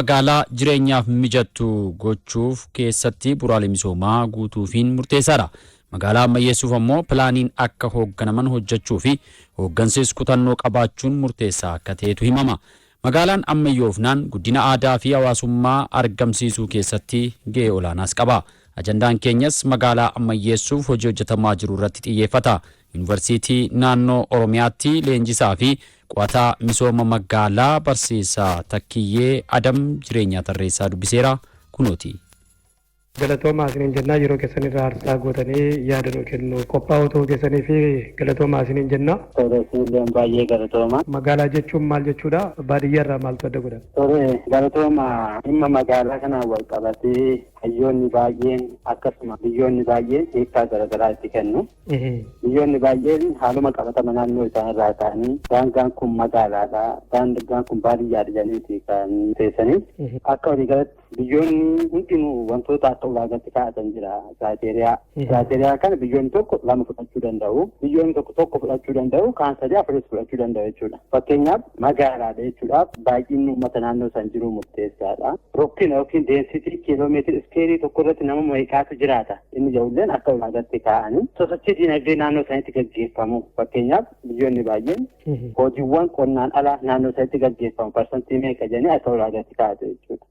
Magaalaa jireenyaaf mijattu gochuuf keessatti bu'uuraalee misoomaa guutuufiin murteessaadha. Magaalaa ammayyeessuuf ammoo pilaaniin akka hoogganaman hojjechuu fi hooggansis kutannoo qabaachuun murteessaa akka ta'etu himama. Magaalaan ammayyoofnaan guddina aadaa fi hawaasummaa argamsiisuu keessatti gahee olaanaas qaba. Ajandaan keenyas magaalaa ammayyeessuuf hojii hojjetamaa jiru irratti xiyyeeffata. Yuunivarsiitii Naannoo Oromiyaatti leenjisaa fi qo'ataa misooma magaalaa barsiisaa Takkiyyee Adam Jireenyaa Tarreessaa dubbiseera, kunooti. Galatoomaa isiniin jennaa, yeroo keessan irraa aarsaa gootanii yaada nuu kennu qophaa'uu ta'uu keessanii fi galatoomaa isiniin jenna. Tole, isinillee baay'ee galatooma. Magaalaa jechuun maal jechuudha? Baadiyyaa irraa maaltu adda godha? Tole, galatooma. Dhimma magaalaa kanaan wal qabatee hayyoonni baay'een akkasuma biyyoonni baay'een hiikkaa garaagaraa itti kennu. Biyyoonni baay'een haaluma qabatama naannoo isaan irraa ka'anii daangaan kun magaalaadha, daangaan kun baadiyyaadha jedhaniiti kan teessanii. Akka waliigalatti biyyoonni hundinuu wantoota akka ulaagaatti kaa'atan jira, criteria. Criteria kana biyyoonni tokko lama fudhachuu danda'u. Biyyoonni tokko tokko fudhachuu danda'u, kaan sadii afuris fudhachuu danda'u jechuudha. Fakkeenyaaf, magaalaadha jechuudhaaf baay'inni uummata naannoo san jiru murteessaadha. Rukkina yookiin density kiiloomeetira square tokko irratti nama meeqaatu jiraata inni jedhulleen akka ulaagaatti kaa'anii. Sosochii diinagdee naannoo sanitti gaggeeffamu, fakkeenyaaf biyyoonni baay'een hojiiwwan qonnaan ala naannoo sanitti gaggeeffamu parsantii meeqa jedhanii akka ulaagaatti kaa'atu jechuudha.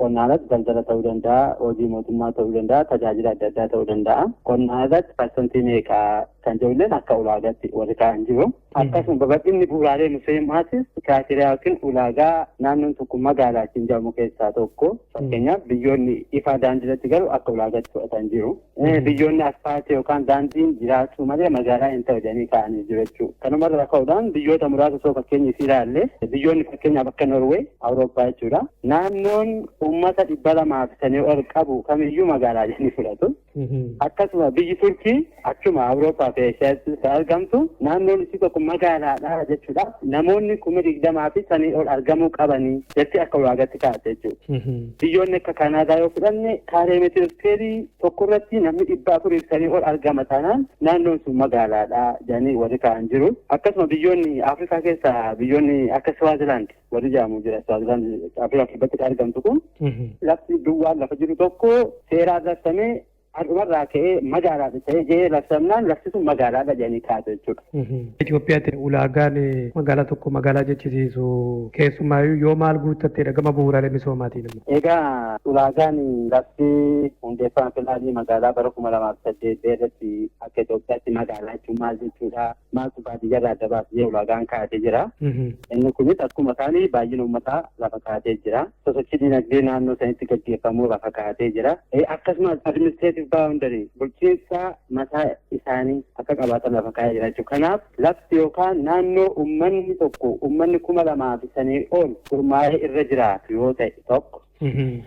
Qonnaan alatti daldala ta'uu danda'a, hojii mootummaa ta'uu danda'a, tajaajila adda addaa ta'uu danda'a. Qonnaan alatti parsantii meeqa kan jedhulleen akka ulaagaatti warri kaa'an jiru. Akkasuma babal'inni bu'uuraalee misoomaatis criteria yookiin ulaagaa naannoon tokko magaalaa ittiin jedhamu keessaa tokko. Fakkeenyaaf, biyyoonni ifaa daandii irratti galu akka ulaagaatti fudhatan jiru. Biyyoonni asfaaltii yookaan daandiin jiraachuu malee magaalaa hin ta'u jedhanii kaa'anii jiru jechuudha. Kanumarraa ka'uudhaan biyyoota muraasa osoo fakkeenyi isii ilaalle, biyyoonni fakkeenyaaf akka Norwee, Awurooppaa jechuudha. Naannoon uummata 205 ol qabu kamiyyuu magaalaa jedhanii fudhatu. Akkasuma biyyi Turkii achuma Awurooppaa fi Eeshiyaatti kan argamtu, naannoon isii tokko magaalaadha jechuudha. Namoonni 20,000 fi sanii ol argamuu qabanii jetti akka ulaagaatti kaa'ate jechuudha. Biyyoonni akka Kanaadaa yoo fudhanne, kaaree meetira square tokko irratti namni 400 fi sanii ol argama taanaan naannoon sun magaalaadha jedhanii warri kaa'an jiru. Akkasuma biyyoonni Afrikaa keessaa biyyoonni akka Swaziland warri jedhamu jira. Swaziland Afrikaa Kibbatti kan argamtu kun, lafti duwwaan lafa jiru tokko seeraan labsamee har'umarraa ka'ee magaalaadha ta'ee jee labsamnaan lafti sun magaalaadha jedhanii kaa'atu jechuudha. Itoophiyaatti ulaagaan magaalaa tokko magaalaa jechisiisu keessumaayyuu yoo maal guuttatteedha gama bu'uuraalee misoomaatiin immoo? Egaa, ulaagaan lafti hundeeffama pilaanii magaalaa bara 2008 irratti akka Itoophiyaatti magaalaa jechuun maal jechuudha? Maaltu baadiyyaarraa adda baasee ulaagaan kaa'atee jira. Inni kunis akkuma kaanii baay'ina uummataa lafa kaa'atee jira. Sosochii dinagdee naannoo sanitti gaggeeffamuu lafa kaa'atee jira. Akkasumas administrative boundary, bulchiinsa mataa isaanii akka qabaatan lafa kaa'ee jira jechuudha. Kanaaf lafti yookaan naannoo uummanni tokko, uummanni 2000 fi sanii ol gurmaa'ee irra jiraatu yoo ta'e tokko.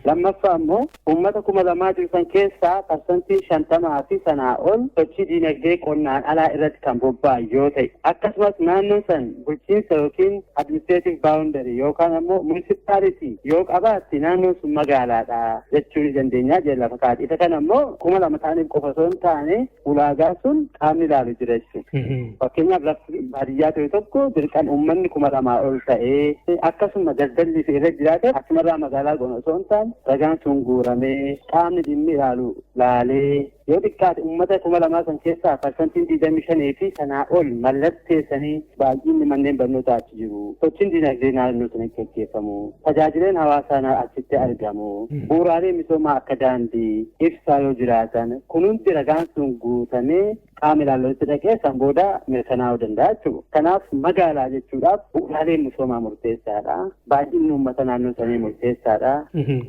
Lammaffaa immoo uummata 2000 jiru san keessaa 50% fi sanaa ol sochii diinagdee qonnaan alaa irratti kan bobba'an yoo ta'e, akkasumas naannoon san bulchiinsa yookiin administrative boundary yookaan ammoo municipality yoo qabaatte naannoon sun magaalaadha jechuu ni dandeenya jedhe lafa kaa'ate. Isa kana immoo 2000 ta'aniif qofa osoo hin taane ulaagaan sun qaamni ilaalu jira jechuudha. Fakkeenyaaf, lafti baadiyyaa ta'e tokko dirqama uummanni 2000 ol ta'ee akkasuma daldalli fi irra jiraate achumarraa magaalaa goona osoo hin taane, ragaan sun guuramee qaamni dhimmi ilaalu laalee yoo xiqqaate uummata 2000 san keessaa 25% fi sanaa ol mallatteessanii, baay'inni manneen barnootaa achi jiru, sochiin dinagdee naannoo sanatti gaggeeffamu, tajaajileen hawaasaa achitti argamu, bu'uuraalee misoomaa akka daandii, ibsaa yoo jiraatan, kun hundi ragaan sun guutamee qaama ilaallatutti dhaqee san booda mirkanaa'uu danda'a jechuudha. Kanaaf magaalaa jechuudhaaf bu'uuraaleen misoomaa murteessaadha. Baay'inni uummata naannoo sanii murteessaadha.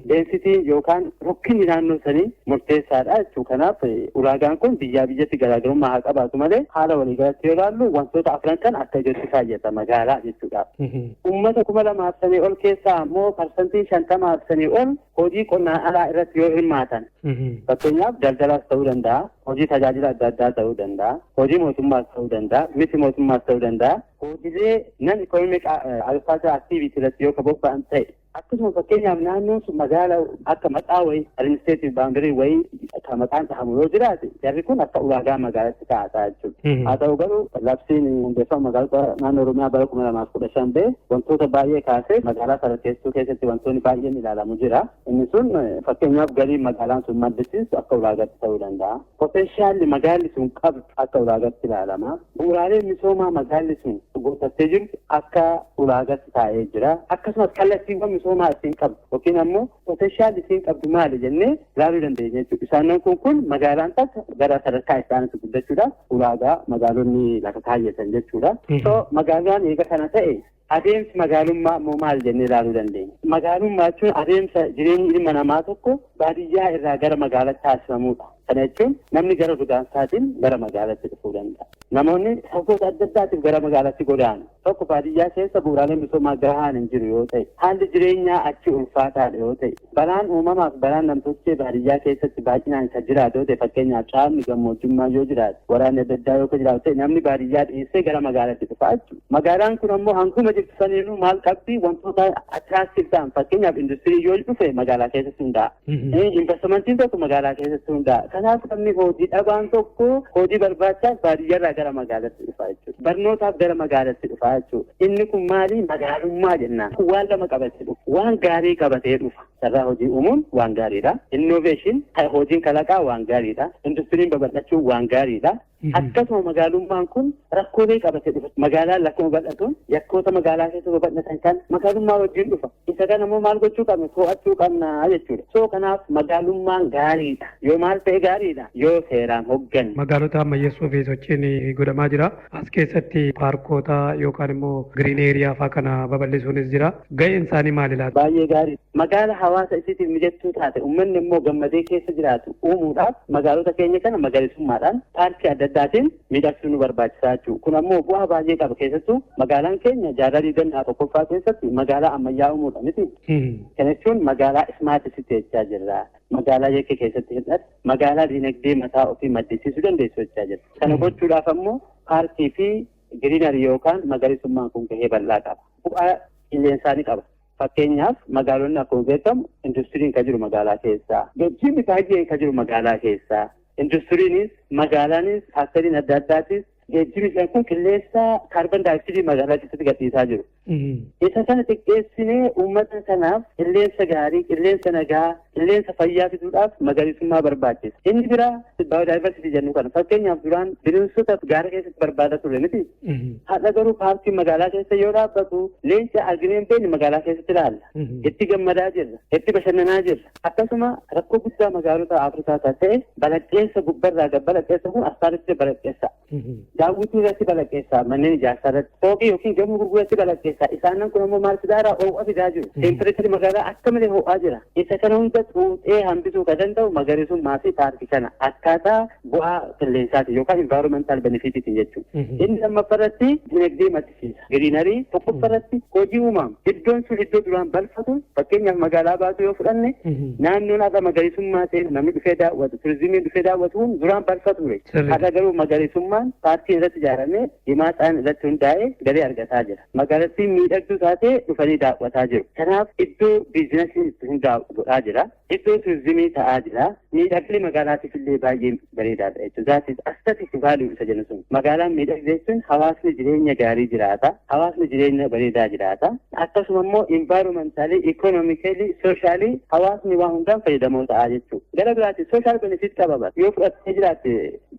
Densityn yookaan rukkinni naannoo sanii murteessaadha jechuudha. Kanaaf ulaagaan kun biyyaa biyyatti garaagarummaa haa qabaatu malee haala waliigalatti yoo ilaallu wantoota afran kan akka ijootti kaayyata magaalaa jechuudha. Uummata 2000 fi sanii ol keessaa ammoo 50% fi sanii ol hojii qonnaan alaa irratti yoo hirmaatan, fakkeenyaaf daldalaas ta'uu danda'a, hojii tajaajila adda addaa ta'uu danda'a, hojii mootummaas ta'uu danda'a, miti mootummaas ta'uu danda'a, hojiilee non economic agriculture activity irratti yoo ka bobba'an ta'e. Akkasuma fakkeenyaaf naannoon sun magaala akka maqaa wayii, administrative boundary wayii kan maqaan dhahamu yoo jiraate, jarri kun akka ulaagaa magaalaatti kaa'ataa jechuudha. Haa ta'u garuu, labsiin hundeeffama magaalota naannoo Oromiyaa bara 2015 ba'e wantoota baay'ee kaasee magaalaa sadarkeessuu keessatti wantoonni baay'een ilaalamu jira. Inni sun fakkeenyaaf galii magaalaan sun maddisiisu akka ulaagaatti ta'uu danda'a. Potentialli magaalli sun qabdu akka ulaagaatti ilaalama. Bu'uuraaleen misoomaa magaalli sun guuttattee jirtu akka ulaagaatti taa'ee jira. Akkasumas kallattiiwwan misoomaa isiin qabdu yookiin ammoo potentialli isiin qabdu maali jennee ilaaluu dandeenya jechuudha. Isaan kun magaalaan takka gara sadarkaa isaaniitti guddachuudhaaf ulaagaa magaalonni lafa kaayyatan jechuudha. So magaalaan eega kana ta'e, adeemsi magaalummaa immoo maal jennee ilaaluu dandeenya? Magaalummaa jechuun adeemsa jireenyi ilma namaa tokko baadiyyaa irraa gara magaalaatti taasifamudha. Kana jechuun namni gara godaansaatiin gara magaalaatti dhufuu danda'a. Namoonni sababoota adda addaatiif gara magaalaatti godaanu. Tokko, baadiyyaa keessa bu'uuraaleen misoomaa gahaan hin jiru yoo ta'e, haalli jireenyaa achi ulfaataadha yoo ta'e, balaan uumamaaf balaan namtolchee baadiyyaa keessatti baay'inaan kan jiraatu yoo ta'e, fakkeenyaaf caamni gammoojjummaa yoo jiraate, waraanni adda addaa yoo jiraatu ta'e, namni baadiyyaa dhiisee gara magaalaatti dhufa jechuudha. Magaalaan kun ammoo hanguma jirtu saniinuu maal qabdi? Wantoota attractive ta'an, fakkeenyaaf industirii yoo dhufe magaalaa keessatti hundaa'a. Investmentiin tokko magaalaa keessatti hundaa'a. Kanaaf namni hojii dhabaan tokko hojii barbaachaaf baadiyyaarraa gara magaalaatti dhufa jechuudha. Barnootaaf gara magaalaatti dhufa jechuudha. Inni kun maali? Magaalummaa jennaan. Kun waan lama qabatee dhufa. Waan gaarii qabatee dhufa. Carraa hojii uumuun waan gaariidha. Innovation, hojiin kalaqaa waan gaariidha. Industiriin babal'achuun waan gaariidha. Akkasuma magaalummaan kun rakkoolee qabatee dhufa. Magaalaan lakkuma bal'atuun yakkoota magaalaa keessa babal'atan kan magaalummaa wajjin dhufa. Isa kana immoo maal gochuu qabna? To'achuu qabna jechuudha. So kanaaf magaalummaan gaariidha. Yoo maal ta'e gaariidha? Yoo seeraan hoogganne. Magaalota ammayyeessuu fi sochiin godhamaa jira. As keessatti paarkoota yookaan immoo green area fa'aa kana babal'isuunis jira. Ga'een isaanii maali laata? Baay'ee gaarii. Magaala hawaasa isiitiif mijattuu taate, uummanni immoo gammadee keessa jiraatu uumuudhaaf magaalota keenya kana magariisummaadhaan, paarkii adda addaatiin miidhagsuu nu barbaachisaa jechuudha. Kun ammoo bu'aa baay'ee qaba. Keessattuu magaalaan keenya jaarraa 21ffaa keessatti magaalaa ammayyaa uumuudha miti. Kana jechuun magaalaa smart city jechaa jirra. Magaalaa yakka keessatti hir'atu, magaalaa dinagdee mataa ofii maddisiisuu dandeessu jechaa jirra. Kana gochuudhaaf ammoo paarkii fi greenery yookaan magariisummaan kun gahee bal'aa qaba. Bu'aa qilleensaa ni qaba. Fakkeenyaaf magaalonni akkuma beekamu industiriin kan jiru magaalaa keessaa, geejjibni baay'een kan jiru magaalaa keessaa, industiriinis, magaalaanis, faaktariin adda addaatis, geejjibni kun qilleensa carbon dioxide magaalaa keessatti gadhiisaa jiru. Isa kana xiqqeessinee uummata kanaaf qilleensa gaarii, qilleensa nagaa, qilleensa fayyaa fiduudhaaf magariisummaa barbaachisa. Inni biraa biodiversity jennu kana, fakkeenyaaf duraan bineensota gaara keessatti barbaada ture miti. Har'a garuu paarkiin magaalaa keessa yoo dhaabbatu leenca arginee hin beekne magaalaa keessatti ilaalla. Itti gammadaa jirra. Itti bashannanaa jirra. Akkasuma rakkoo guddaa magaalota Afrikaa kan ta'e balaqqeessa gubbarraa gad balaqqeessa kun asfaalitti balaqqeessa. Daawwitii irratti balaqqeessa, manneen ijaarsaa irratti, fooqii yookiin gamoo gurguratti balaqqeessa. Isaan kun ammoo maal fidaa jira? Ho'a fidaa jiru. Temperatureri magaalaa akka malee ho'aa jira. Isa kana hunda xuuxee hambisuu kan danda'u magariisummaa fi paarkii kana akkaataa bu'aa qilleensaatiin yookaan environmental benefitiitiin jechuudha. Inni lammaffaarratti dinagdee maddisiisa. Greenery tokkoffaarratti hojii uumama. Iddoon sun iddoo duraan balfatu, fakkeenyaaf magaalaa Baatu yoo fudhanne, naannoon har'a magariisummaa ta'e namni dhufee daawwatu, turizimiin dhufee daawwatu kun duraan balfa ture. Har'a garuu magariisummaan paarkiin irratti ijaaramee himaaxaan irratti hundaa'ee galii argataa jira. Magaalattiin miidhagduu taatee dhufanii daawwataa jiru. Kanaaf iddoo businessiin itti hundaa'u godhaa jira. Iddoo turizimii ta'aa jira. Miidhagni magaalaatiif illee baay'ee bareedaadha jechuudha. That is aesthetic value isa jennu sun. Magaalaan miidhagde jechuun hawaasni jireenya gaarii jiraata. Hawaasni jireenya bareedaa jiraata. Akkasuma immoo environmentally, economically, socially hawaasni waan hundaan fayyadamoo ta'a jechuudha. Gara biraatti social benefit qaba. Yoo fudhattee jiraatte,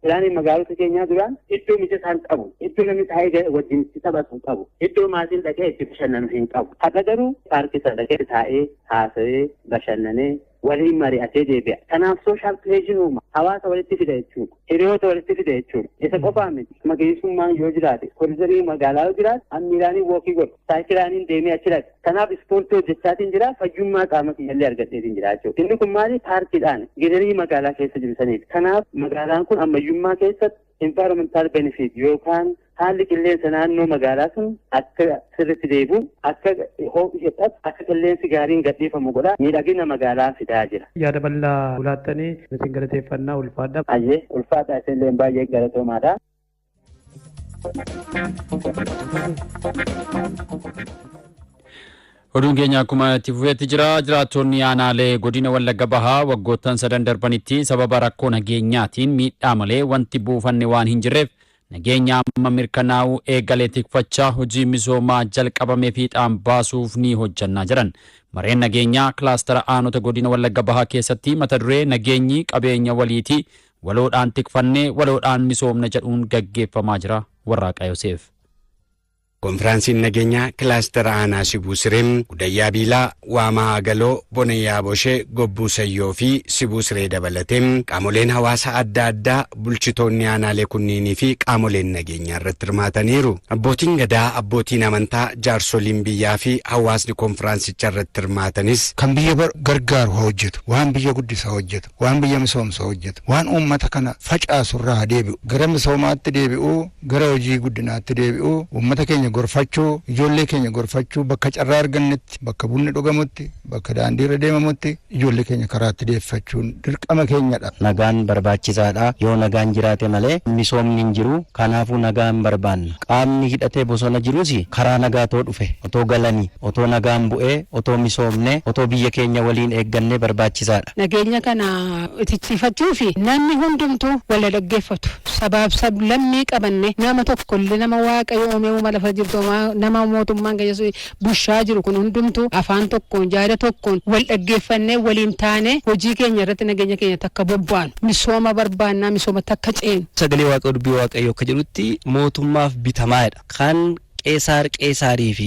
planiin magaalota keenyaa duraan iddoo mijataa hin qabu. Iddoo namni taa'ee wajjin itti taphatu hin qabu. Iddoo maatiin dhaqee itti bashannanu hin qabu. Har'a garuu paarkii sana dhaqee taa'ee haasa'ee bashannanee waliin mari'atee deebi'a. Kanaaf social cohesion uuma. Hawaasa walitti fida jechuudha. Hiriyoota walitti fida jechuudha. Isa qofaa miti. Magariisummaan yoo jiraate, corridorii magaalaa yoo jiraate, miilaaniin walkii godhu. Saayikilaaniin deemee achi dhaqa. Kanaaf ispoortii hojjechaatiin jira, fayyummaa qaama kiyyallee argadheetiin jira jechuudha. Inni kun maali? Paarkiidhaan greenery magaalaa keessa jiru saniiti. Kanaaf magaalaan kun ammayyummaa keessatti environmental benefit yookaan haalli qilleensa naannoo magaalaa sun akka sirriitti deebi'u, akka ho'i hir'atu, akka qilleensi gaariin gadhiifamu godha. Miidhagina magaalaa fidaa jira. Yaada bal'aa ulaattanii isin galateeffannaa, ulfaadha. Ayyee, ulfaadha, isinillee baay'ee galatoomaadha. Oduun keenya akkuma itti fufeetti jira. Jiraattonni aanaalee godina Wallagga Bahaa waggoottan sadan darbanitti sababa rakkoo nageenyaatiin miidhaa malee wanti buufanne waan hin jirreef, nageenya amma mirkanaa'uu eegalee tikfachaa hojii misoomaa jalqabamee fiixaan baasuuf ni hojjannaa jedhan. Mareen nageenyaa kilaastara aanota godina Wallagga Bahaa keessatti mata duree "Nageenyi qabeenya waliitii, waloodhaan tikfannee waloodhaan misoomna" jedhuun gaggeeffamaa jira. Warraaqaa Yoseef. Konfiraansiin nageenyaa kilaastara aanaa Sibuu Siree, Gudayyaa Biilaa, Waamaa Agaloo, Bonayyaa Boshee, Gobbuu Sayyoo fi Sibuu Siree dabalatee qaamoleen hawaasa adda addaa, bulchitoonni aanaalee kunniinii fi qaamoleen nageenyaa irratti hirmaataniiru. Abbootiin gadaa, abbootiin amantaa, jaarsoliin biyyaa fi hawaasni konfiraansicha irratti hirmaatanis Kan biyya gargaaru haa hojjetu, waan biyya guddisu haa hojjetu, waan biyya misoomsu haa hojjetu, waan uummata kana facaasu irraa haa deebi'u, gara misoomaatti deebi'uu, gara hojii guddinaatti deebi'uu, uummata keenya gorfachuu, ijoollee keenya gorfachuu, bakka carraa argannetti, bakka bunni dhugamutti, bakka daandiirra deemamutti ijoollee keenya karaatti deeffachuun dirqama keenyadha. Nagaan barbaachisaadha. Yoo nagaan jiraate malee misoomni hin jiru. Kanaafuu nagaan barbaanna. Qaamni hidhatee bosona jirus karaa nagaa too dhufe, otoo galanii, otoo nagaan bu'ee, otoo misoomne, otoo biyya keenya waliin eeggannee barbaachisaadha. Nageenya kana itichifachuu fi namni hundumtuu wal dhaggeeffatu, sabaaf sablammii qabanne, nama tokkollee, nama Waaqayyo uumee uuma lafa jirtu, nama mootummaan keessa bushaa jiru kun hundumtuu afaan tokkoon, yaada tokkoon wal dhaggeeffannee, waliin taane, hojii keenya irratti, nageenya keenya takka bobbaanu, misooma barbaannaa, misooma takka ceenu. Sagalee Waaqayyo, dubbii Waaqayyo akka jedhutti mootummaaf bitamaadha. Kan Qeesaar Qeesaarii fi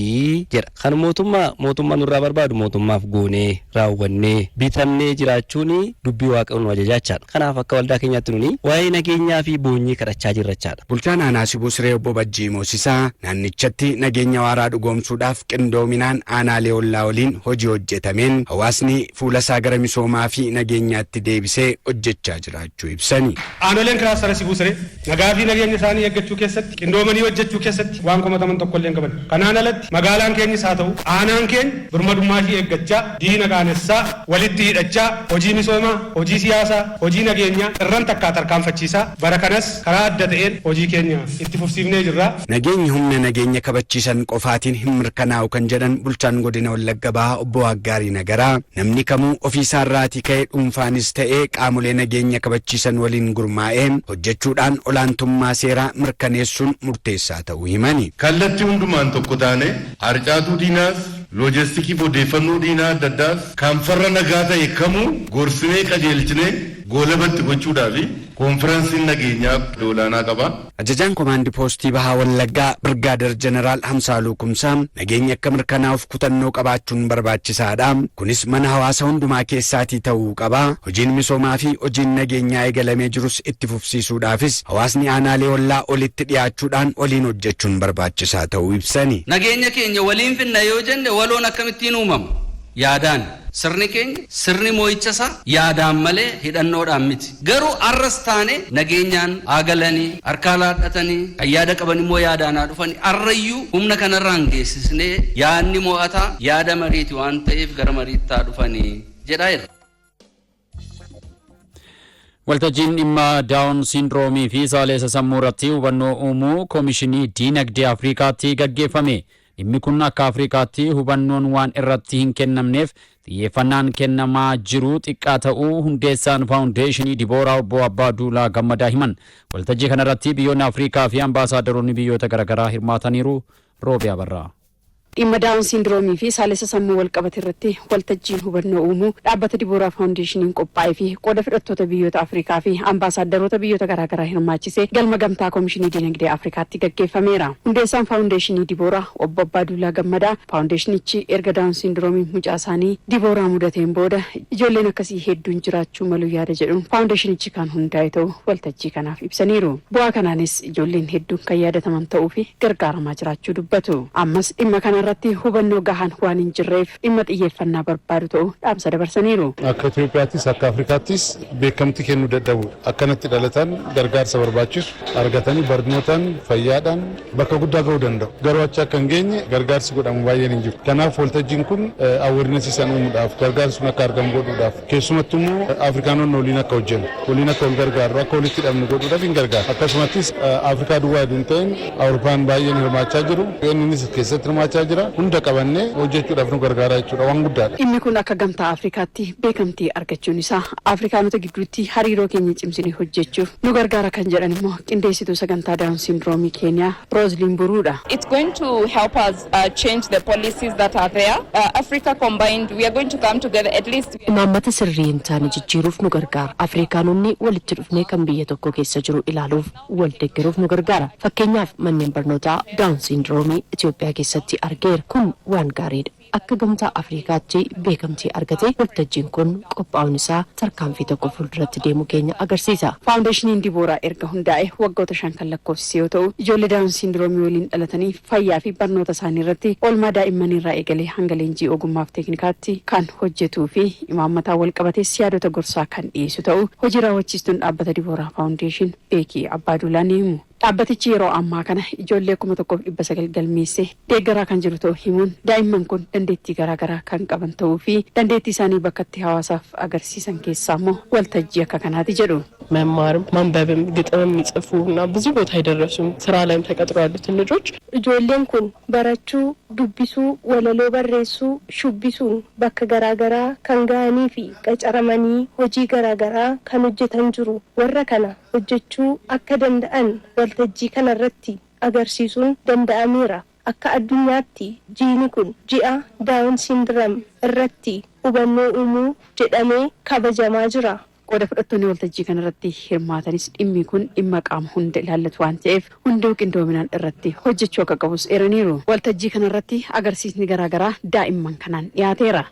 jedha. Kan mootummaa mootummaa nurraa barbaadu mootummaaf goonee raawwannee bitamnee jiraachuun dubbii Waaqayyo nu ajajachaadha. Kanaaf akka waldaa keenyaatti nuni waa'ee nageenyaa fi boonyii kadhachaa jirrachaadha. Bulchaan aanaa Sibuu Siree obbo Bajjii Moosisaa naannichatti nageenya waaraa dhugoomsuudhaaf qindoominaan aanaalee ollaa waliin hojii hojjetameen hawaasni fuula isaa gara misoomaa fi nageenyaatti deebisee hojjechaa jiraachuu ibsani. Aanoleen kilaastara Sibuu Siree nagaa fi nageenya isaanii eeggachuu keessatti, qindoomanii hojjechuu keessatti waan komataman tokko illee hin qaban. Kanaan alatti magaalaan keenyis haa ta'u aanaan keenya birmadummaa ishee eeggachaa, diina qaanessaa, walitti hidhachaa, hojii misoomaa, hojii siyaasaa, hojii nageenyaa irran takkaa tarkaanfachiisaa, bara kanas karaa adda ta'een hojii keenya itti fufsiifnee jirra. Nageenyi humna nageenya kabachiisan qofaatiin hin mirkanaa'u kan jedhan bulchaan godina Wallagga Bahaa obbo Waggaarii Nagaraa, namni kamuu ofiisaarraatii ka'ee dhuunfaanis ta'ee qaamolee nageenya kabachiisan waliin gurmaa'ee hojjechuudhaan olaantummaa seeraa mirkaneessuun murteessaa ta'uu himani. Kallattii hundumaan tokko taane harcaatuu diinaas, loojestikii fi odeeffannoo diinaa adda addaas, kan farra nagaa ta'e kamuu gorsinee qajeelchinee goolabatti gochuudhaa fi koonfiransiin nageenyaa iddoo olaanaa qaba. Ajajaan Komaandi Poostii Bahaa Wallaggaa Birgaader Jeneraal Hamsaaluu Kumsaa nageenya akka mirkanaa'uuf kutannoo qabaachuun barbaachisaadha. Kunis mana hawaasa hundumaa keessaatii ta'uu qaba. Hojiin misoomaa fi hojiin nageenyaa eegalamee jirus itti fufsiisuudhaafis hawaasni aanaalee ollaa olitti dhiyaachuudhaan waliin hojjechuun barbaachisaa ta'uu ibsani. Nageenya keenya waliin finna yoo jenne, waloon akkamittiin uumama? Yaadaan. Sirni keenya, sirni moo'icha isaa yaadaan malee hidhannoodhaan miti. Garuu arras taane nageenyaan haa galanii, harkaa laadhatanii, kan yaada qaban immoo yaadaan haa dhufanii, arrayyuu humna kanarraan geessisnee yaadni mo'ataa yaada mariiti waan ta'eef gara mariitti haa dhufanii jedhaa jira. Waltajjiin dhimma Daawun Siindroomii fi saaleessa sammuu irratti hubannoo uumuu Koomishinii Diinagdee Afrikaatti gaggeeffame. Dhimmi kun akka Afrikaatti hubannoon waan irratti hin kennamneef xiyyeeffannaan kennamaa jiru xiqqaa ta'uu hundeessaan Faawundeeshinii Dibooraa obbo Abbaa Duulaa Gammadaa himan. Waltajjii kanarratti biyyoonni Afrikaa fi ambaasaadaroonni biyyoota garaagaraa hirmaataniiru. Roobi Abarraa. Dhimma Daawun Siindroomii fi saalessa sammuu walqabate irratti waltajjiin hubannoo uumuu dhaabbata Dibooraa Faawundeeshiniin qophaa'ee fi qooda fudhattoota biyyoota Afrikaa fi ambaasaadaroota biyyoota garaagaraa hirmaachisee galma gamtaa Koomishinii Dinagdee Afrikaatti gaggeeffameera. Hundeessaan Faawundeeshinii Dibooraa obbo Abbaa Duulaa Gammadaa faawundeeshinichi erga Daawun Siindroomii mucaa isaanii Dibooraa mudateen booda ijoolleen akkasii hedduun jiraachuu malu yaada jedhuun faawundeeshinichi kan hundaa'e ta'uu waltajjii kanaaf ibsaniiru. Bu'aa kanaanis ijoolleen hedduun kan yaadataman ta'uu fi gargaaramaa jiraachuu dubbatu. Ammas dhimma kana irratti hubannoo gahaan waan hin jirreef dhimma xiyyeeffannaa barbaadu ta'uu dhaamsa dabarsaniiru. Akka Itoophiyaattis akka Afrikaattis beekamtii kennuu dadhabuudha. Akkanatti dhalatan gargaarsa barbaachisu argatanii barnootaan, fayyaadhaan bakka guddaa ga'uu danda'u. Garuu achi akka hin geenye gargaarsi godhamu baay'een hin jiru. Kanaaf waltajjiin kun awareness isaan uumuudhaaf, gargaarsi sun akka argamu godhuudhaaf, keessumattuu immoo Afrikaanonni waliin akka hojjennu, waliin akka wal gargaarru, akka walitti hidhamnu godhuudhaaf hin gargaara. Akkasumattis Afrikaa duwwaa hin ta'in, Awurooppaan baay'een hirmaachaa jiru. Innis keessatti hirmaachaa jira. jira. Hunda qabannee hojjechuudhaaf nu gargaara jechuudha. Waan guddaadha. Dhimmi kun akka Gamtaa Afrikaatti beekamtii argachuun isaa Afrikaanota gidduutti hariiroo keenya cimsinee hojjechuuf nu gargaara kan jedhan immoo qindeessituu sagantaa Daawun Siindroomii Keeniyaa Roozliin Buruudha. It's going to help us change the policies that are there. Africa combined, we are going to come together at least. Imaammata sirrii hin taane jijjiiruuf nu gargaara. Afrikaanonni walitti dhufnee kan biyya tokko keessa jiru ilaaluuf, wal deeggaruuf nu gargaara. Fakkeenyaaf, manneen barnootaa Daawun Siindroomii Itoophiyaa keessatti argeera. Kun waan gaariidha. Akka Gamtaa Afrikaatti beekamtii argatee waltajjiin kun qophaa'uun isaa tarkaanfii tokko fuulduratti deemuu keenya agarsiisa. Faawundeeshiniin Dibooraa erga hundaa'e waggoota 5 kan lakkoofsise yoo ta'u, ijoollee Daawun Siindroomii waliin dhalatanii fayyaa fi barnoota isaanii irratti, oolmaa daa'immanii irraa eegalee hanga leenjii ogummaaf teeknikaatti kan hojjetuu fi imaammataan wal qabatees yaadota gorsaa kan dhiyeessu ta'u hojii raawwachiistuun dhaabbata Dibooraa Faawundeeshin Beekii Abbaaduulaa ni himu. Dhaabbatichi yeroo ammaa kana ijoollee 1900 galmeessee deeggaraa kan jiru ta'uu himuun, daa'imman kun dandeettii garaagaraa kan qaban ta'uu fi dandeettii isaanii bakka itti hawaasaaf agarsiisan keessaa immoo waltajjii akka kanaati jedhu. መማርም ማንበብም ግጥምም የሚጽፉ እና ብዙ ቦታ የደረሱም ስራ ላይም ተቀጥሮ ያሉትን ልጆች Ijoolleen kun barachuu, dubbisuu, walaloo barreessuu, shubbisuun bakka garaagaraa kan ga'anii fi qacaramanii hojii garaagaraa kan hojjetan jiru. Warra kana hojjechuu akka danda'an waltajjii kanarratti agarsiisuun danda'ameera. Akka addunyaatti jiini kun ji'a Daawun Sindiram irratti hubannoo uumuu jedhamee kabajamaa jira. Qooda fudhattoonni waltajjii kanarratti hirmaatanis dhimmi kun dhimma qaama hunda ilaallatu waan ta'eef, hunduu qindoominaan irratti hojjechuu akka qabus eeraniiru. Waltajjii kanarratti agarsiisni garaagaraa daa'imman kanaan dhiyaateera.